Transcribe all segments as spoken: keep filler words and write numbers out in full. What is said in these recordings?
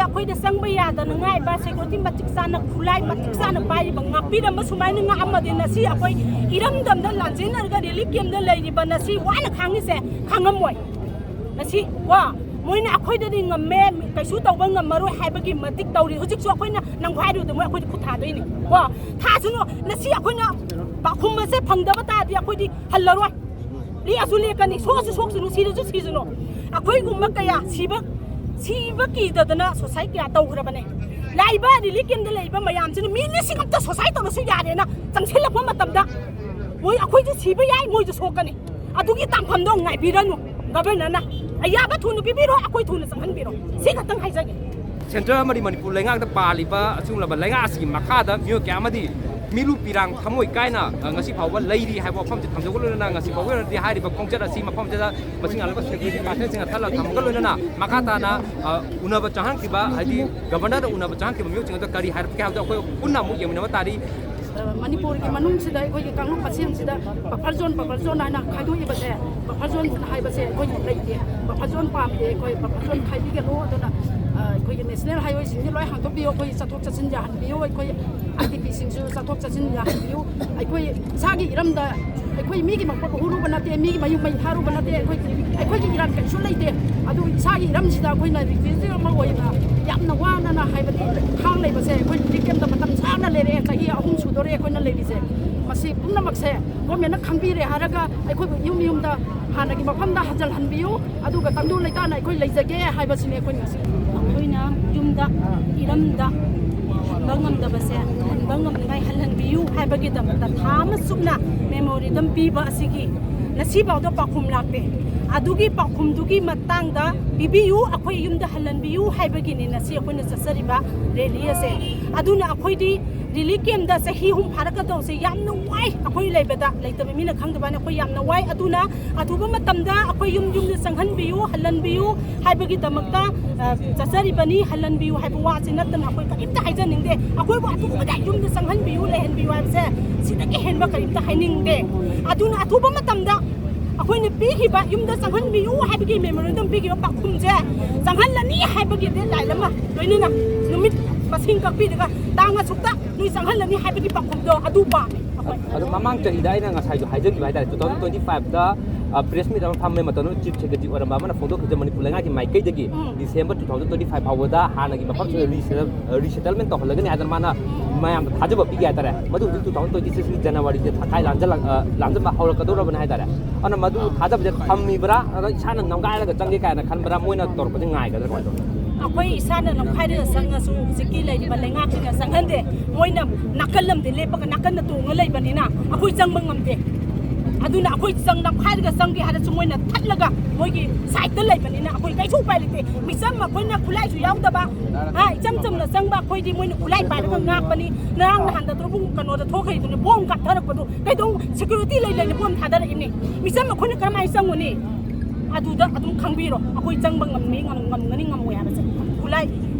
ꯑꯩꯈꯣꯏꯗ ꯆꯪꯕ ꯌꯥꯗꯅꯉꯥꯏ ꯕꯥ ꯁꯦꯀ꯭ꯌꯨꯔꯤꯇꯤ ꯃꯇꯤꯛ ꯆꯥꯅ, ꯈꯨꯠꯂꯥꯏ ꯃꯇꯤꯛ ꯆꯥꯅ ꯄꯥꯏꯔꯤꯕ, ꯉꯥꯛꯄꯤꯔꯝꯕ ꯁꯨꯃꯥꯏꯅ ꯉꯥꯛꯑꯝꯃꯗꯤ ꯉꯁꯤ ꯑꯩꯈꯣꯏ ꯏꯔꯝꯗꯝꯗ ꯂꯥꯟꯖꯦꯟꯅꯔꯒ ꯔꯤꯂꯤꯐ ꯀꯦꯝꯞꯇ ꯂꯩꯔꯤꯕ ꯉꯁꯤ ꯋꯥꯅ ꯈꯥꯡꯉꯤꯁꯦ ꯈꯥꯡꯉꯝꯃꯣꯏ꯫ ꯉꯁꯤ ꯀꯣ ꯃꯣꯏꯅ ꯑꯩꯈꯣꯏꯗꯗꯤ ꯉꯝꯃꯦ, ꯀꯩꯁꯨ ꯇꯧꯕ ꯉꯝꯃꯔꯣꯏ ꯍꯥꯏꯕꯒꯤ ꯃꯇꯤꯛ ꯇꯧꯔꯤ꯫ ꯍꯧꯖꯤꯛꯁꯨ ꯑꯩꯈꯣꯏꯅ ꯅꯪ ꯍꯥꯏꯔꯨꯕꯗ ꯃꯣꯏ ꯑꯩꯈꯣꯏꯗ ꯈꯨꯠ ꯊꯥꯗꯣꯏꯅꯤ ꯀꯣ꯫ ꯊꯥꯁꯅꯨ꯫ ꯉꯁꯤ ꯑꯩꯈꯣꯏꯅ ꯄꯥꯎꯈꯨꯝ ꯑꯁꯦ ꯐꯪꯗꯕ ꯇꯥꯔꯗꯤ ꯑꯩꯈꯣꯏꯗꯤ ꯍꯜꯂꯔꯣꯏ꯫ ꯂꯦꯛꯑꯁꯨ ꯂꯦꯛꯀꯅꯤ, ꯁꯣꯛꯑꯁꯨ ꯁꯣꯛꯁꯅꯨ, ꯁꯤꯔꯁꯨ ꯁꯤꯁꯅꯨ꯫ ꯑꯩꯈꯣꯏꯒꯨꯝꯕ ꯀꯌꯥ ꯁꯤꯕ, ꯁꯤꯕ ꯀꯤꯗꯗꯅ ꯁꯣꯁꯥꯏꯠ ꯀꯌꯥ ꯇꯧꯈ꯭ꯔꯕꯅꯦ꯫ ꯂꯥꯛꯏꯕ ꯔꯤꯂꯤꯐ ꯀꯦꯝꯞꯇ ꯂꯩꯔꯤꯕ ꯃꯌꯥꯝꯁꯤꯅ ꯃꯤ ꯂꯤꯁꯤꯡ ꯑꯃꯇ ꯁꯣꯁꯥꯏꯠ ꯇꯧꯔꯁꯨ ꯌꯥꯔꯦꯅ ꯆꯪꯁꯤꯜꯂꯛꯄ ꯃꯇꯝꯗ ꯃꯣꯏ ꯑꯩꯈꯣꯏꯁꯨ ꯁꯤꯕ ꯌꯥꯏ, ꯃꯣꯏꯁꯨ ꯁꯣꯛꯀꯅꯤ꯫ ꯑꯗꯨꯒꯤ ꯇꯥꯟꯐꯝꯗꯣ ꯉꯥꯏꯕꯤꯔꯅꯨ꯫ ꯒꯚꯔꯅꯔꯅ ꯑꯌꯥꯕ ꯊꯨꯅ ꯄꯤꯕꯤꯔꯣ, ꯑꯩꯈꯣꯏ ꯊꯨꯅ ꯆꯪꯍꯟꯕꯤꯔꯣ꯫ ꯁꯤ ꯈꯛꯇꯪ ꯍꯥꯏꯖꯒꯦ꯫ ꯁꯦꯟꯇꯔ ꯑꯃꯗꯤ ꯃꯅꯤꯄꯨꯔ ꯂꯩꯉꯥꯛꯇ ꯄꯥꯜꯂꯤꯕ ꯑꯁꯤꯒꯨꯝꯂꯕ ꯂꯩꯉꯥꯛ ꯑꯁꯤꯒꯤ ꯃꯈꯥꯗ ꯃꯤꯑꯣꯏ ꯀꯌꯥ ꯑꯃꯗꯤ ꯃꯤꯂꯨ ꯄꯤꯔꯥꯡ ꯊꯃꯣꯏ ꯀꯥꯏꯅ, ꯑ, ꯉꯁꯤ ꯐꯥꯎꯕ ꯂꯩꯔꯤ ꯍꯥꯏꯕ ꯋꯥꯐꯝꯁꯤ ꯊꯝꯖꯧꯕ ꯂꯣꯏꯅꯅ ꯉꯁꯤ ꯐꯥꯎꯕꯒꯤ ꯑꯣꯏꯅꯗꯤ ꯍꯥꯏꯔꯤꯕ ꯈꯣꯡꯆꯠ ꯑꯁꯤ ꯃꯐꯝꯁꯤꯗ ꯃꯁꯤꯡ ꯌꯥꯝꯂꯕ ꯁꯦꯀ꯭ꯌꯨꯔꯤꯇꯤ ꯄꯥꯔꯁꯟꯁꯤꯡꯅ ꯊꯜꯂꯒ ꯊꯝꯕꯒ ꯂꯣꯏꯅꯅ ꯃꯈꯥ ꯇꯥꯅ, ꯑ, ꯎꯅꯕ ꯆꯪꯍꯟꯈꯤꯕ, ꯍꯥꯏꯗꯤ ꯒꯚꯔꯅꯔꯗ ꯎꯅꯕ ꯆꯪꯍꯟꯈꯤꯕ ꯃꯤꯑꯣꯏꯁꯤꯡ ꯑꯗꯨ ꯀꯔꯤ ꯍꯥꯏꯔꯛꯀꯦ ꯍꯥꯏꯕꯗꯣ ꯑꯩꯈꯣꯏ ꯄꯨꯟꯅ ꯑꯃꯨꯛ ꯌꯦꯡꯃꯤꯟꯅꯕ ꯇꯥꯔꯤ꯫ ꯃꯅꯤꯄꯨꯔꯒꯤ ꯃꯅꯨꯡꯁꯤꯗ ꯑꯩꯈꯣꯏꯒꯤ ꯀꯥꯡꯂꯨꯞ ꯃꯁꯦꯟꯁꯤꯗ ꯕꯐꯔ ꯖꯣꯟ, ꯕꯐꯔ ꯖꯣꯟ ꯍꯥꯏꯅ ꯈꯥꯏꯗꯣꯛꯏꯕꯁꯦ, ꯕꯐꯔ ꯖꯣꯟ ꯍꯥꯏꯕꯁꯦ ꯑꯩꯈꯣꯏꯒꯤ ꯂꯩꯇꯦ꯫ ꯕꯐꯔ ꯖꯣꯟ ꯄꯥꯝꯗꯦ ꯑꯩꯈꯣꯏ, ꯕꯐꯔ ꯖꯣꯟ ꯈꯥꯏꯕꯤꯒꯅꯨ꯫ ꯑꯗꯨꯅ, ꯑ, ꯑꯩꯈꯣꯏꯒꯤ ꯅꯦꯁꯅꯦꯜ ꯍꯥꯏꯋꯦꯁꯤꯡꯁꯦ ꯂꯣꯏ ꯍꯥꯡꯗꯣꯛꯄꯤꯌꯨ, ꯑꯩꯈꯣꯏ ꯆꯠꯊꯣꯛ ꯆꯠꯁꯤꯟ ꯌꯥꯍꯟꯕꯤꯌꯨ, ꯑꯩꯈꯣꯏ ꯑꯥꯏ ꯗꯤ ꯄꯤꯁꯤꯡꯁꯨ ꯆꯠꯊꯣꯛ ꯆꯠꯁꯤꯟ ꯌꯥꯍꯟꯕꯤꯌꯨ꯫ ꯑꯩꯈꯣꯏ ꯏꯁꯥꯒꯤ ꯏꯔꯝꯗ ꯑꯩꯈꯣꯏ ꯃꯤꯒꯤ ꯃꯄꯣꯠ ꯍꯨꯔꯨꯕ ꯅꯠꯇꯦ, ꯃꯤꯒꯤ ꯃꯌꯨꯝ ꯃꯩ ꯊꯥꯔꯨꯕ ꯅꯠꯇꯦ, ꯑꯩꯈꯣꯏ, ꯑꯩꯈꯣꯏꯒꯤ ꯏꯔꯥꯟ ꯀꯔꯤꯁꯨ ꯂꯩꯇꯦ꯫ ꯑꯗꯨ ꯏꯁꯥꯒꯤ ꯏꯔꯝꯁꯤꯗ ꯑꯩꯈꯣꯏꯅ ꯔꯤꯐ꯭ꯌꯨꯖꯤ ꯑꯃ ꯑꯣꯏꯅ ꯌꯥꯝꯅ ꯋꯥꯅꯅ ꯍꯥꯏꯕꯗꯤ ꯈꯥꯡ ꯂꯩꯕꯁꯦ ꯑꯩꯈꯣꯏ ꯔꯤꯂꯤꯐ ꯀꯦꯝꯞꯇ ꯃꯇꯝ ꯁꯥꯡꯅ ꯂꯩꯔꯛꯑꯦ, ꯆꯍꯤ ꯑꯍꯨꯝ ꯁꯨꯗꯣꯔꯦ ꯑꯩꯈꯣꯏꯅ ꯂꯩꯔꯤꯁꯦ꯫ ꯃꯁꯤ ꯄꯨꯝꯅꯃꯛꯁꯦ ꯒꯣꯔꯃꯦꯟꯅ ꯈꯪꯕꯤꯔꯦ ꯍꯥꯏꯔꯒ ꯑꯩꯈꯣꯏꯕꯨ ꯌꯨꯝ ꯌꯨꯝꯗ ꯍꯥꯟꯅꯒꯤ ꯃꯐꯝꯗ ꯍꯟꯖꯤꯜꯍꯟꯕꯤꯌꯨ, ꯑꯗꯨꯒ ꯇꯪꯗꯨ ꯂꯩꯇꯥꯅ ꯑꯩꯈꯣꯏ ꯂꯩꯖꯒꯦ ꯍꯥꯏꯕꯁꯤꯅꯦ ꯑꯩꯈꯣꯏ ꯉꯁꯤ꯫ ꯑꯩꯈꯣꯏꯅ ꯌꯨꯝꯗ, ꯏꯔꯝꯗ ꯍꯟꯕ ꯉꯝꯗꯕꯁꯦ ꯍꯟꯕ ꯉꯝꯅꯤꯡꯉꯥꯏ ꯍꯜꯍꯟꯕꯤꯌꯨ ꯍꯥꯏꯕꯒꯤꯗꯃꯛꯇ ꯊꯥ ꯑꯃ ꯆꯨꯞꯅ ꯃꯦꯃꯣꯔꯦꯟꯗꯝ ꯄꯤꯕ ꯑꯁꯤꯒꯤ ꯉꯁꯤꯐꯥꯎꯗ ꯄꯥꯎꯈꯨꯝ ꯂꯥꯛꯇꯦ꯫ ꯑꯗꯨꯒꯤ ꯄꯥꯎꯈꯨꯝꯗꯨꯒꯤ ꯃꯇꯥꯡꯗ ꯄꯤꯕꯤꯌꯨ, ꯑꯩꯈꯣꯏ ꯌꯨꯝꯗ ꯍꯜꯍꯟꯕꯤꯌꯨ ꯍꯥꯏꯕꯒꯤꯅꯤ ꯉꯁꯤ ꯑꯩꯈꯣꯏꯅ ꯆꯠꯆꯔꯤꯕ ꯔꯦꯂꯤ ꯑꯁꯦ꯫ ꯑꯗꯨꯅ ꯑꯩꯈꯣꯏꯗꯤ ꯔꯤꯂꯤꯐ ꯀꯦꯝꯞꯇ ꯆꯍꯤ ꯑꯍꯨꯝ ꯐꯥꯔꯛꯀꯗꯧꯁꯦ ꯌꯥꯝꯅ ꯋꯥꯏ꯫ ꯑꯩꯈꯣꯏ ꯂꯩꯕꯗ ꯂꯩꯇꯕ ꯃꯤꯅ ꯈꯪꯗꯕꯅ ꯑꯩꯈꯣꯏ ꯌꯥꯝꯅ ꯋꯥꯏ꯫ ꯑꯗꯨꯅ ꯑꯊꯨꯕ ꯃꯇꯝꯗ ꯑꯩꯈꯣꯏ ꯌꯨꯝ ꯌꯨꯝꯗ ꯆꯪꯍꯟꯕꯤꯌꯨ, ꯍꯜꯍꯟꯕꯤꯌꯨ ꯍꯥꯏꯕꯒꯤꯗꯃꯛꯇ, ꯑ, ꯆꯠꯆꯔꯤꯕꯅꯤ꯫ ꯍꯜꯍꯟꯕꯤꯌꯨ ꯍꯥꯏꯕ ꯋꯥꯁꯤ ꯅꯠꯇꯅ ꯑꯩꯈꯣꯏ ꯀꯔꯤꯝꯇ ꯍꯥꯏꯖꯅꯤꯡꯗꯦ꯫ ꯑꯩꯈꯣꯏꯕꯨ ꯑꯊꯨꯕꯗ ꯌꯨꯝꯗ ꯆꯪꯍꯟꯕꯤꯌꯨ, ꯂꯩꯍꯟꯕꯤꯌꯨ ꯍꯥꯏꯕꯁꯦ ꯁꯤꯗꯒꯤ ꯍꯦꯟꯕ ꯀꯔꯤꯝꯇ ꯍꯥꯏꯅꯤꯡꯗꯦ꯫ ꯑꯗꯨꯅ ꯑꯊꯨꯕ ꯃꯇꯝꯗ ꯑꯩꯈꯣꯏꯅ ꯄꯤꯈꯤꯕ ꯌꯨꯝꯗ ꯆꯪꯍꯟꯕꯤꯌꯨ ꯍꯥꯏꯕꯒꯤ ꯃꯦꯃꯣꯔꯦꯟꯗꯝ ꯄꯤꯈꯤꯕ ꯄꯥꯎꯈꯨꯝꯁꯦ, ꯆꯪꯍꯜꯂꯅꯤ ꯍꯥꯏꯕꯒꯤ ꯗꯦꯠꯂꯥꯏꯟ ꯑꯃ ꯂꯣꯏꯅꯅ ꯅꯨꯃꯤꯠ ꯃꯁꯤꯡ ꯀꯛꯄꯤꯔꯒ ꯇꯥꯡ ꯑꯁꯨꯛꯇ ꯅꯣꯏ ꯆꯪꯍꯜꯂꯅꯤ ꯍꯥꯏꯕꯒꯤ ꯄꯥꯎꯈꯨꯝꯗꯣ ꯑꯗꯨ ꯄꯥꯝꯃꯦ ꯑꯩꯈꯣꯏ꯫ ꯑꯗꯣ ꯃꯃꯥꯡ ꯆꯍꯤꯗ ꯑꯩꯅ ꯉꯁꯥꯏꯁꯨ ꯍꯥꯏꯖꯈꯤꯕ ꯍꯥꯏꯇꯥꯔꯦ, ꯇꯨ ꯊꯥꯎꯖꯟ ꯇ꯭ꯋꯦꯟꯇꯤ ꯐꯥꯏꯚꯇ ꯄ꯭ꯔꯦꯁ ꯃꯤꯠ ꯑꯃ ꯐꯝꯃꯦ, ꯃꯇꯝꯗꯨꯗ ꯆꯤꯐ ꯁꯦꯀ꯭ꯔꯦꯇꯔꯤ ꯑꯣꯏꯔꯝꯕ ꯑꯃꯅ ꯐꯣꯡꯗꯣꯛꯈꯤꯕꯗ ꯃꯅꯤꯄꯨꯔ ꯂꯩꯉꯥꯛꯀꯤ ꯃꯥꯏꯀꯩꯗꯒꯤ ꯎꯝ꯫ December two thousand twenty five ꯐꯥꯎꯕꯗ ꯍꯥꯟꯅꯒꯤ ꯃꯐꯝꯁꯤꯗ ꯔꯤꯁꯦꯇꯜ ꯔꯤꯁꯦꯇꯜꯃꯦꯟ ꯇꯧꯍꯜꯂꯒꯅꯤ ꯍꯥꯏꯗꯅ ꯃꯥꯅ ꯃꯌꯥꯝꯗ ꯊꯥꯖꯕ ꯄꯤꯒꯦ ꯍꯥꯏꯇꯥꯔꯦ꯫ ꯃꯗꯨ ꯍꯧꯖꯤꯛ ꯇꯨ ꯊꯥꯎꯖꯟ ꯇ꯭ꯋꯦꯟꯇꯤ ꯁꯤꯛꯁꯀꯤ ꯖꯅꯋꯥꯔꯤꯁꯦ ꯊꯈꯥꯏ ꯂꯥꯟꯖꯜꯂꯛ ꯑ, ꯂꯥꯟꯖꯟꯕ ꯍꯧꯔꯛꯀꯗꯧꯔꯕꯅꯦ ꯍꯥꯏꯇꯥꯔꯦ꯫ ꯑꯗꯨꯅ ꯃꯗꯨ ꯊꯥꯖꯕꯁꯦ ꯊꯝꯃꯤꯕ꯭ꯔꯥ, ꯑꯗ ꯏꯁꯥꯅ ꯅꯝꯒꯥꯏꯔꯒ ꯆꯪꯒꯦ ꯀꯥꯏꯅ ꯈꯟꯕ꯭ꯔꯥ, ꯃꯣꯏꯅ ꯇꯧꯔꯛꯄꯁꯦ ꯉꯥꯏꯒꯗ꯭ꯔꯥ, ꯀꯃꯥꯏꯅ ꯇꯧꯕ? ꯑꯩꯈꯣꯏ ꯏꯁꯥꯅ ꯅꯝꯈꯥꯏꯔꯒ ꯆꯪꯉꯁꯨ ꯍꯧꯖꯤꯛꯀꯤ ꯂꯩꯔꯤꯕ ꯂꯩꯉꯥꯛꯁꯤꯅ ꯆꯪꯍꯟꯗꯦ꯫ ꯃꯣꯏꯅ ꯅꯥꯀꯜ ꯑꯃꯗ ꯂꯦꯞꯄꯒ ꯅꯥꯀꯟꯗ ꯇꯣꯡꯉ ꯂꯩꯕꯅꯤꯅ ꯑꯩꯈꯣꯏ ꯆꯪꯕ ꯉꯝꯗꯦ꯫ ꯑꯗꯨꯅ ꯑꯩꯈꯣꯏ ꯆꯪ ꯅꯝꯈꯥꯏꯔꯒ ꯆꯪꯒꯦ ꯍꯥꯏꯔꯁꯨ ꯃꯣꯏꯅ ꯊꯠꯂꯒ ꯃꯣꯏꯒꯤ ꯁꯥꯏꯠꯇ ꯂꯩꯕꯅꯤꯅ ꯑꯩꯈꯣꯏ ꯀꯩꯁꯨ ꯎꯄꯥꯏ ꯂꯩꯇꯦ꯫ ꯃꯤꯆꯝ ꯑꯩꯈꯣꯏꯅ ꯈꯨꯠꯂꯥꯏꯁꯨ ꯌꯥꯎꯗꯕ, ꯍꯥ, ꯏꯆꯝ ꯆꯝꯅ ꯆꯪꯕ ꯑꯩꯈꯣꯏꯗꯤ ꯃꯣꯏꯅ ꯈꯨꯠꯂꯥꯏ ꯄꯥꯏꯔꯒ ꯉꯥꯛꯄꯅꯤ꯫ ꯉꯔꯥꯡ ꯅꯍꯥꯟꯗ ꯇꯧꯕꯨ ꯀꯩꯅꯣꯗ ꯊꯣꯛꯈ꯭ꯔꯤꯗꯨꯅꯤ, ꯕꯣꯝ ꯀꯥꯞꯊꯔꯛꯄꯗꯣ ꯀꯩꯗꯧ ꯁꯦꯀ꯭ꯌꯨꯔꯤꯇꯤ ꯂꯩ ꯂꯩꯅ ꯕꯣꯝ ꯊꯥꯗꯔꯛꯏꯅꯦ꯫ ꯃꯤꯆꯝ ꯑꯩꯈꯣꯏꯅ ꯀꯔꯝꯍꯥꯏꯅ ꯆꯪꯉꯨꯅꯤ? ꯑꯗꯨꯗ ꯑꯗꯨꯝ ꯈꯪꯕꯤꯔꯣ, ꯑꯩꯈꯣꯏ ꯆꯪꯕ ꯉꯝꯃꯤ, ꯉꯝ-, ꯉꯝꯒꯅꯤ, ꯉꯝꯃꯣꯏ ꯍꯥꯏꯕꯁꯦ꯫ ꯈꯨꯠꯂꯥꯏ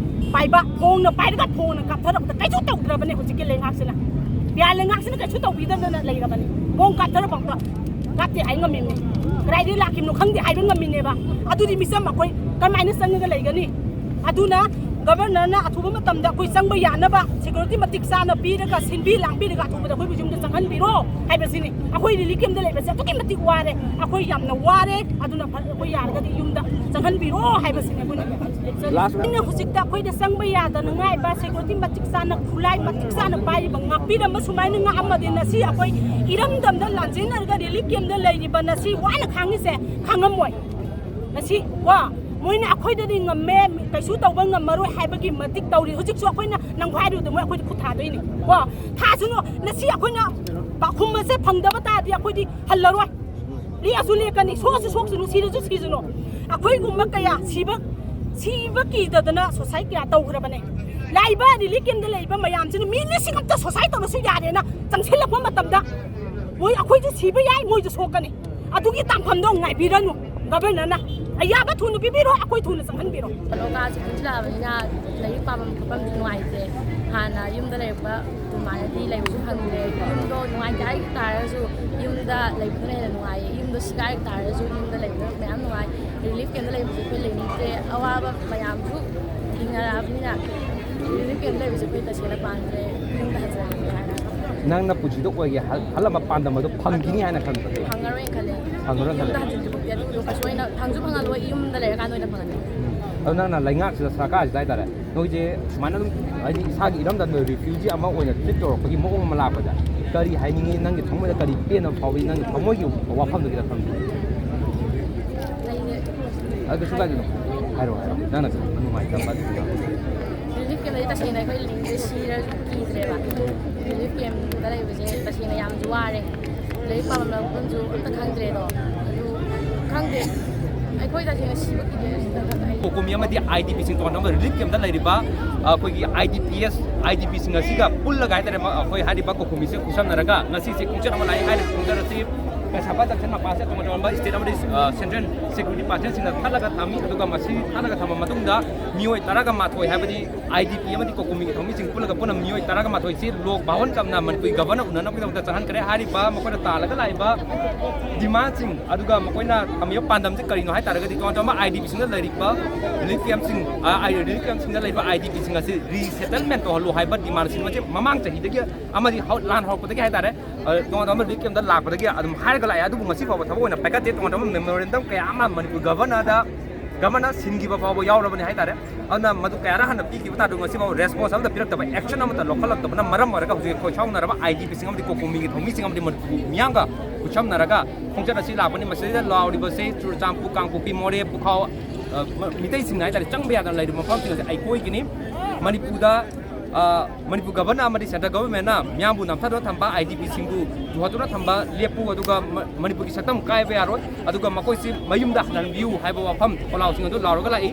ꯄꯥꯏꯕ, ꯐꯣꯡꯅ ꯄꯥꯏꯔꯒ ꯐꯣꯡꯅ ꯀꯥꯞꯊꯔꯛꯄꯗ ꯀꯩꯁꯨ ꯇꯧꯗ꯭ꯔꯕꯅꯦ ꯍꯧꯖꯤꯛꯀꯤ ꯂꯩꯉꯥꯛꯁꯤꯅ꯫ ꯕꯤꯍꯥꯔ ꯂꯩꯉꯥꯛꯁꯤꯅ ꯀꯩꯁꯨ ꯇꯧꯕꯤꯗꯕꯗꯅ ꯂꯩꯔꯕꯅꯤ꯫ ꯐꯣꯡ ꯀꯥꯞꯊꯔꯛꯄ ꯀꯥꯞꯇꯦ ꯍꯥꯏ ꯉꯝꯃꯤꯅꯦ꯫ ꯀꯗꯥꯏꯗꯒꯤ ꯂꯥꯛꯈꯤꯕꯅꯣ ꯈꯪꯗꯦ ꯍꯥꯏꯕ ꯉꯝꯃꯤꯅꯦꯕ꯫ ꯑꯗꯨꯗꯤ ꯃꯤꯆꯝ ꯑꯩꯈꯣꯏ ꯀꯃꯥꯏꯅ ꯆꯪꯉꯒ ꯂꯩꯒꯅꯤ? ꯑꯗꯨꯅ ꯒꯕꯔꯅꯔꯅ ꯑꯊꯨꯕ ꯃꯇꯝꯗ ꯑꯩꯈꯣꯏ ꯆꯪꯕ ꯌꯥꯅꯕ ꯁꯦꯀ꯭ꯌꯨꯔꯤꯇꯤ ꯃꯇꯤꯛ ꯆꯥꯅ ꯄꯤꯔꯒ, ꯁꯤꯟꯕꯤ ꯂꯥꯡꯕꯤꯔꯒ ꯑꯊꯨꯕꯗ ꯑꯩꯈꯣꯏꯕꯨ ꯌꯨꯝꯗ ꯆꯪꯍꯟꯕꯤꯔꯣ ꯍꯥꯏꯕꯁꯤꯅꯤ꯫ ꯑꯩꯈꯣꯏ ꯔꯤꯂꯤꯐ ꯀꯦꯝꯞꯇ ꯂꯩꯕꯁꯦ ꯑꯗꯨꯛꯀꯤ ꯃꯇꯤꯛ ꯋꯥꯔꯦ, ꯑꯩꯈꯣꯏ ꯌꯥꯝꯅ ꯋꯥꯔꯦ꯫ ꯑꯗꯨꯅ ꯐ-, ꯑꯩꯈꯣꯏ ꯌꯥꯔꯒꯗꯤ ꯌꯨꯝꯗ ꯆꯪꯍꯟꯕꯤꯔꯣ ꯍꯥꯏꯕꯁꯤꯅꯦ ꯑꯩꯈꯣꯏꯅ꯫ Last ꯑꯩꯅ ꯍꯧꯖꯤꯛꯇ ꯑꯩꯈꯣꯏꯗ ꯆꯪꯕ ꯌꯥꯗꯅꯉꯥꯏꯕ ꯁꯦꯀ꯭ꯌꯨꯔꯤꯇꯤ ꯃꯇꯤꯛ ꯆꯥꯅ, ꯈꯨꯠꯂꯥꯏ ꯃꯇꯤꯛ ꯆꯥꯅ ꯄꯥꯏꯔꯤꯕ, ꯉꯥꯛꯄꯤꯔꯝꯕ ꯁꯨꯃꯥꯏꯅ ꯉꯥꯛꯑꯝꯃꯗꯤ ꯉꯁꯤ ꯑꯩꯈꯣꯏ ꯏꯔꯝꯗꯝꯗ ꯂꯥꯟꯖꯦꯟꯅꯔꯒ ꯔꯤꯂꯤꯐ ꯀꯦꯝꯞꯇ ꯂꯩꯔꯤꯕ ꯉꯁꯤ ꯋꯥꯅ ꯈꯥꯡꯉꯤꯁꯦ ꯈꯪꯉꯝꯃꯣꯏ꯫ ꯉꯁꯤ ꯀꯣ, ꯃꯣꯏꯅ ꯑꯩꯈꯣꯏꯗꯗꯤ ꯉꯝꯃꯦ, ꯀꯩꯁꯨ ꯇꯧꯕ ꯉꯝꯃꯔꯣꯏ ꯍꯥꯏꯕꯒꯤ ꯃꯇꯤꯛ ꯇꯧꯔꯤ꯫ ꯍꯧꯖꯤꯛꯁꯨ ꯑꯩꯈꯣꯏꯅ ꯅꯝꯈꯥꯏꯔꯨꯕꯗ ꯃꯣꯏ ꯑꯩꯈꯣꯏꯗ ꯈꯨꯠ ꯊꯥꯗꯣꯏꯅꯤ ꯀꯣ꯫ ꯊꯥꯁꯅꯨ, ꯉꯁꯤ ꯑꯩꯈꯣꯏꯅ ꯄꯥꯎꯈꯨꯝ ꯑꯁꯦ ꯐꯪꯗꯕ ꯇꯥꯔꯗꯤ ꯑꯩꯈꯣꯏꯗꯤ ꯍꯜꯂꯔꯣꯏ꯫ ꯂꯦꯛꯑꯁꯨ ꯂꯦꯛꯀꯅꯤ, ꯁꯣꯛꯑꯁꯨ ꯁꯣꯛꯁꯅꯨ, ꯁꯤꯔꯁꯨ ꯁꯤꯁꯅꯨ꯫ ꯑꯩꯈꯣꯏꯒꯨꯝꯕ ꯀꯌꯥ ꯁꯤꯕ, ꯁꯤꯕ ꯀꯤꯗꯗꯅ ꯁꯨꯁꯥꯏꯠ ꯀꯌꯥ ꯇꯧꯈ꯭ꯔꯕꯅꯦ꯫ ꯂꯥꯛꯏꯕ ꯔꯤꯂꯤꯐ ꯀꯦꯝꯞꯇ ꯂꯩꯔꯤꯕ ꯃꯌꯥꯝꯁꯤꯅ ꯃꯤ ꯂꯤꯁꯤꯡ ꯑꯃꯇ ꯁꯨꯁꯥꯏꯠ ꯇꯧꯔꯁꯨ ꯌꯥꯔꯦꯅ ꯆꯪꯁꯤꯜꯂꯛꯄ ꯃꯇꯝꯗ ꯃꯣꯏ, ꯑꯩꯈꯣꯏꯁꯨ ꯁꯤꯕ ꯌꯥꯏ, ꯃꯣꯏꯁꯨ ꯁꯣꯛꯀꯅꯤ꯫ ꯑꯗꯨꯒꯤ ꯇꯥꯟꯐꯝꯗꯣ ꯉꯥꯏꯕꯤꯔꯅꯨ꯫ ꯒꯕꯔꯅꯔꯅ ꯑꯌꯥꯕ ꯊꯨꯅ ꯄꯤꯕꯤꯔꯣ, ꯑꯩꯈꯣꯏ ꯊꯨꯅ ꯆꯪꯍꯟꯕꯤꯔꯣ꯫ ꯂꯣꯀꯥꯜꯁꯦ ꯄꯨꯟꯁꯤꯜꯂꯛꯑꯕꯅꯤꯅ ꯂꯥꯏꯔꯤꯛ ꯄꯥꯐꯝ ꯈꯣꯠꯐꯝꯁꯨ ꯅꯨꯡꯉꯥꯏꯇꯦ꯫ ꯍꯥꯟꯅ ꯌꯨꯝꯗ ꯂꯩꯔꯛꯄ ꯑꯗꯨꯃꯥꯏꯅꯗꯤ ꯂꯩꯕꯁꯨ ꯐꯪꯗ꯭ꯔꯦ꯫ ꯌꯨꯝꯗꯣ ꯅꯨꯡꯉꯥꯏꯇꯦ ꯍꯥꯏ ꯇꯥꯔꯒꯁꯨ ꯌꯨꯝꯗ ꯂꯩꯕꯗꯨꯅ ꯍꯦꯟꯅ ꯅꯨꯡꯉꯥꯏꯌꯦ꯫ ꯌꯨꯝꯗꯣ ꯁꯤꯒꯥꯏ ꯇꯥꯔꯒꯁꯨ ꯌꯨꯝꯗ ꯂꯩꯕꯗꯨꯅ ꯃꯌꯥꯝ ꯅꯨꯡꯉꯥꯏ꯫ ꯔꯤꯂꯤꯐ ꯀꯦꯝꯗ ꯂꯩꯕꯁꯦ ꯑꯩꯈꯣꯏ ꯂꯩꯅꯤꯡꯗꯦ꯫ ꯑꯋꯥꯕ ꯃꯌꯥꯝꯁꯨ ꯊꯦꯡꯅꯔꯛꯑꯕꯅꯤꯅ ꯔꯤꯂꯤꯐ ꯀꯦꯝꯗ ꯂꯩꯕꯁꯦ ꯑꯩꯈꯣꯏ ꯇꯁꯦꯡꯅ ꯄꯥꯝꯗ꯭ꯔꯦ꯫ ꯌꯨꯝꯗ ꯍꯟꯖꯔꯒꯦ ꯍꯥꯏꯅ꯫ ꯅꯪꯅ ꯄꯨꯟꯁꯤꯗ ꯑꯣꯏꯒꯦ ꯍꯜ- ꯈꯜꯂꯝꯕ ꯄꯥꯟꯗꯝ ꯑꯗꯨ ꯐꯪꯈꯤꯅꯤ ꯍꯥꯏꯅ ꯈꯟꯕ꯭ꯔꯥ? ꯐꯪꯉꯔꯣꯏꯅ ꯈꯜꯂꯦ꯫ ꯐꯪꯉꯔꯣꯏ ꯈꯜꯂꯦ꯫ ꯌꯨꯝꯗ ꯍꯟꯖꯤꯟꯗ꯭ꯔꯤꯐꯥꯎꯗꯤ ꯑꯗꯨꯗꯣ ꯀꯩꯁꯨ ꯑꯩꯅ ꯐꯪꯁꯨ ꯐꯪꯍꯜꯂꯣꯏ꯫ ꯌꯨꯝꯗ ꯂꯩꯔꯀꯥꯟꯗ ꯑꯣꯏꯅ ꯐꯪꯍꯟꯅꯤꯡꯉꯦ꯫ ꯑꯗꯣ ꯅꯪꯅ ꯂꯩꯉꯥꯛꯁꯤꯗ, ꯁꯔꯀꯥꯔꯁꯤꯗ ꯍꯥꯏꯇꯥꯔꯦ, ꯅꯣꯏꯁꯦ ꯁꯨꯃꯥꯏꯅ ꯑꯗꯨꯝ, ꯍꯥꯏꯗꯤ, ꯏꯁꯥꯒꯤ ꯏꯔꯝꯗꯝꯗ ꯔꯤꯐ꯭ꯌꯨꯖꯤ ꯑꯃ ꯑꯣꯏꯅ ꯇ꯭ꯔꯤꯠ ꯇꯧꯔꯛꯄꯒꯤ ꯃꯑꯣꯡ ꯑꯃ ꯂꯥꯛꯄꯗ ꯀꯔꯤ ꯍꯥꯏꯅꯤꯡꯉꯤ? ꯅꯪꯒꯤ ꯊꯃꯣꯏꯗ ꯀꯔꯤ ꯄꯦꯟꯗꯕ ꯐꯥꯎꯏ? ꯅꯪꯒꯤ ꯊꯃꯣꯏꯒꯤ ꯋꯥꯐꯝꯗꯨ ꯈꯤꯇꯪ ꯊꯝꯕꯤꯌꯨ꯫ ꯑꯩꯁꯦ ꯑꯗꯨ ꯀꯩꯁꯨ ꯀꯥꯏꯗꯦ, ꯍꯥꯏꯔꯣ, ꯍꯥꯏꯔꯣ, ꯅꯪꯅ ꯅꯨꯡꯉꯥꯏꯇꯕ꯫ ꯔꯤꯂꯤꯐ ꯀꯦꯝꯗꯗꯤ ꯇꯁꯦꯡꯅ ꯑꯩꯈꯣꯏ ꯂꯩꯅꯤꯡꯗꯦ꯫ ꯁꯤꯔꯁꯨ ꯀꯤꯗ꯭ꯔꯦꯕ꯫ ꯔꯤꯂꯤꯐ ꯀꯦꯝꯗ ꯂꯩꯕꯁꯦ ꯇꯁꯦꯡꯅ ꯌꯥꯝꯁꯨ ꯋꯥꯔꯦ꯫ ꯂꯥꯏꯔꯤꯛ ꯄꯥꯐꯝ ꯂꯥꯛꯐꯝꯁꯨ ꯑꯝꯇ ꯈꯪꯗ꯭ꯔꯦꯗꯣ꯫ ꯑꯗꯨ ꯈꯪꯗꯦ꯫ ꯑꯩꯈꯣꯏ ꯇꯁꯦꯡꯅ ꯁꯤꯕ ꯀꯤꯗꯦ꯫ ꯀꯣꯀꯣꯃꯤ ꯑꯃꯗꯤ ꯑꯥꯏ ꯗꯤ ꯄꯤꯁꯤꯡ, ꯇꯣꯉꯥꯟ ꯇꯣꯉꯥꯟꯕ ꯔꯤꯂꯤꯐ ꯀꯦꯝꯗ ꯂꯩꯔꯤꯕ, ꯑ, ꯑꯩꯈꯣꯏꯒꯤ I D P S, I D ꯄꯤꯁꯤꯡ ꯑꯁꯤꯒ ꯄꯨꯜꯂꯒ ꯍꯥꯏꯇꯥꯔꯦ, ꯃ-, ꯑꯩꯈꯣꯏ ꯍꯥꯏꯔꯤꯕ ꯀꯣꯀꯣꯃꯤꯁꯦ ꯈꯨꯠꯁꯝꯅꯔꯒ ꯉꯁꯤꯁꯦ ꯈꯣꯡꯆꯠ ꯑꯃ ꯂꯥꯛꯑꯦ꯫ ꯍꯥꯏꯔꯤꯕ ꯈꯣꯡꯆꯠ ꯑꯁꯤ ꯀꯩꯁꯥꯝꯄꯥꯠ ꯖꯪꯁꯟ ꯃꯄꯥꯁꯦ ꯇꯣꯉꯥꯟ ꯇꯣꯉꯥꯟꯕ ꯁ꯭ꯇꯦꯠ ꯑꯃꯗꯤ, ꯑ, ꯁꯦꯟꯇ꯭ꯔꯦꯜ ꯁꯦꯀ꯭ꯌꯨꯔꯤꯇꯤ ꯄꯥꯔꯁꯟꯁꯤꯡꯅ ꯊꯠꯂꯒ ꯊꯝꯃꯤ꯫ ꯑꯗꯨꯒ ꯃꯁꯤ ꯊꯠꯂꯒ ꯊꯝꯕ ꯃꯇꯨꯡꯗ ꯃꯤꯑꯣꯏ ꯇꯔꯥꯒ ꯃꯥꯊꯣꯏ, ꯍꯥꯏꯕꯗꯤ ꯑꯥꯏ ꯗꯤ ꯄꯤ ꯑꯃꯗꯤ ꯀꯣꯀꯣꯃꯤꯒꯤ ꯊꯧꯃꯤꯁꯤꯡ ꯄꯨꯜꯂꯒ ꯄꯨꯟꯅ ꯃꯤꯑꯣꯏ ꯇꯔꯥꯒ ꯃꯥꯊꯣꯏꯁꯤ ꯂꯣꯛ ꯚꯋꯟ ꯆꯝꯅ ꯃꯅꯤꯄꯨꯔꯒꯤ ꯒꯚꯔꯅꯔ ꯎꯅꯅꯕꯒꯤꯗꯃꯛꯇ ꯆꯪꯍꯟꯈ꯭ꯔꯦ꯫ ꯍꯥꯏꯔꯤꯕ ꯃꯈꯣꯏꯅ ꯇꯥꯜꯂꯒ ꯂꯥꯛꯏꯕ ꯗꯤꯃꯥꯟꯁꯤꯡ, ꯑꯗꯨꯒ ꯃꯈꯣꯏꯅ ꯊꯝꯃꯤꯕ ꯄꯥꯟꯗꯝꯁꯤ ꯀꯔꯤꯅꯣ ꯍꯥꯏ ꯇꯥꯔꯒꯗꯤ, ꯇꯣꯉꯥꯟ ꯇꯣꯉꯥꯟꯕ ꯑꯥꯏ ꯗꯤ ꯄꯤꯁꯤꯡꯗ ꯂꯩꯔꯤꯕ ꯔꯤꯂꯤꯐ ꯀꯦꯝꯞꯁꯤꯡ, ꯑ, ꯑꯥꯏ-, ꯔꯤꯂꯤꯐ ꯀꯦꯝꯞꯁꯤꯡꯗ ꯂꯩꯕ ꯑꯥꯏ ꯗꯤ ꯄꯤꯁꯤꯡ ꯑꯁꯤ ꯔꯤꯁꯦꯇꯜꯃꯦꯟ ꯇꯧꯍꯜꯂꯨ ꯍꯥꯏꯕ ꯗꯤꯃꯥꯟꯁꯤꯡ ꯑꯁꯤ ꯃꯃꯥꯡ ꯆꯍꯤꯗꯒꯤ ꯑꯃꯗꯤ ꯍꯧ-, ꯂꯥꯟ ꯍꯧꯔꯛꯄꯗꯒꯤ ꯍꯥꯏ ꯇꯥꯔꯦ, ꯑ, ꯇꯣꯉꯥꯟ ꯇꯣꯉꯥꯟꯕ ꯔꯤꯂꯤꯐ ꯀꯦꯝꯞꯇ ꯂꯥꯛꯄꯗꯒꯤ ꯑꯗꯨꯝ ꯍꯥꯏꯔꯒ ꯂꯥꯛꯑꯦ꯫ ꯑꯗꯨꯕꯨ ꯉꯁꯤ ꯐꯥꯎꯕ ꯊꯕꯛ ꯑꯣꯏꯅ ꯄꯥꯏꯈꯠꯇꯦ꯫ ꯇꯣꯉꯥꯟ ꯇꯣꯉꯥꯟꯕ ꯃꯦꯃꯣꯔꯦꯟꯗꯝ ꯀꯌꯥ ꯑꯃ ꯃꯅꯤꯄꯨꯔ ꯒꯚꯔꯅꯔꯗ, ꯒꯚꯔꯅꯔ ꯁꯤꯟꯈꯤꯕ ꯐꯥꯎꯕ ꯌꯥꯎꯔꯕꯅꯤ ꯍꯥꯏ ꯇꯥꯔꯦ꯫ ꯑꯗꯨꯅ ꯃꯗꯨ ꯀꯌꯥꯔꯛ ꯍꯟꯅ ꯄꯤꯈꯤꯕ ꯇꯥꯔꯁꯨ ꯉꯁꯤ ꯐꯥꯎꯕ ꯔꯦꯁꯄꯣꯟꯁ ꯑꯃꯠꯇ ꯄꯤꯔꯛꯇꯕ, ꯑꯦꯛꯁꯟ ꯑꯃꯠꯇ ꯂꯧꯈꯠꯂꯛꯇꯕꯅ ꯃꯔꯝ ꯑꯣꯏꯔꯒ ꯍꯧꯖꯤꯛ ꯑꯩꯈꯣꯏ ꯁꯥꯎꯅꯔꯕ ꯑꯥꯏ ꯗꯤ ꯄꯤꯁꯤꯡ ꯑꯃꯗꯤ ꯀꯣꯀꯣꯃꯤꯒꯤ ꯊꯧꯃꯤꯁꯤꯡ ꯑꯃꯗꯤ ꯃꯅꯤꯄꯨꯔ ꯃꯤꯌꯥꯝꯒ ꯈꯨꯠꯁꯝꯅꯔꯒ ꯈꯣꯡꯆꯠ ꯑꯁꯤ ꯂꯥꯛꯄꯅꯤ꯫ ꯃꯁꯤꯗ ꯂꯥꯎꯔꯤꯕꯁꯤ ꯆꯨꯔꯆꯥꯟꯄꯨꯔ, ꯀꯥꯡꯄꯣꯛꯄꯤ, ꯃꯣꯔꯦ, ꯄꯨꯈꯥꯎ, ꯑ, ꯃ-, ꯃꯤꯇꯩꯁꯤꯡꯅ ꯍꯥꯏ ꯇꯥꯔꯦ, ꯆꯪꯕ ꯌꯥꯗꯅ ꯂꯩꯔꯤꯕ ꯃꯐꯝꯁꯤꯡ ꯑꯁꯤ ꯑꯩꯈꯣꯏꯒꯤꯅꯤ꯫ ꯃꯅꯤꯄꯨꯔꯗ, ꯑ, ꯃꯅꯤꯄꯨꯔ ꯒꯚꯔꯅꯔ ꯑꯃꯗꯤ ꯁꯦꯟꯇ꯭ꯔꯦꯜ ꯒꯚꯔꯟꯃꯦꯟꯠꯅ ꯃꯤꯌꯥꯝꯕꯨ ꯅꯝꯊꯗꯨꯅ ꯊꯝꯕ, ꯑꯥꯏ ꯗꯤ ꯄꯤꯁꯤꯡꯕꯨ ꯇꯨꯍꯠꯇꯨꯅ ꯊꯝꯕ ꯂꯦꯞꯄꯨ, ꯑꯗꯨꯒ ꯃ-, ꯃꯅꯤꯄꯨꯔꯒꯤ ꯁꯛꯇꯝ ꯀꯥꯏꯕ ꯌꯥꯔꯣꯏ, ꯑꯗꯨꯒ ꯃꯈꯣꯏꯁꯤ ꯃꯌꯨꯝꯗ ꯍꯟꯍꯟꯕꯤꯌꯨ ꯍꯥꯏꯕ ꯋꯥꯐꯝ ꯈꯣꯜꯂꯥꯎꯁꯤꯡ ꯑꯗꯨ ꯂꯥꯎꯔꯒ ꯂꯥꯛꯏ꯫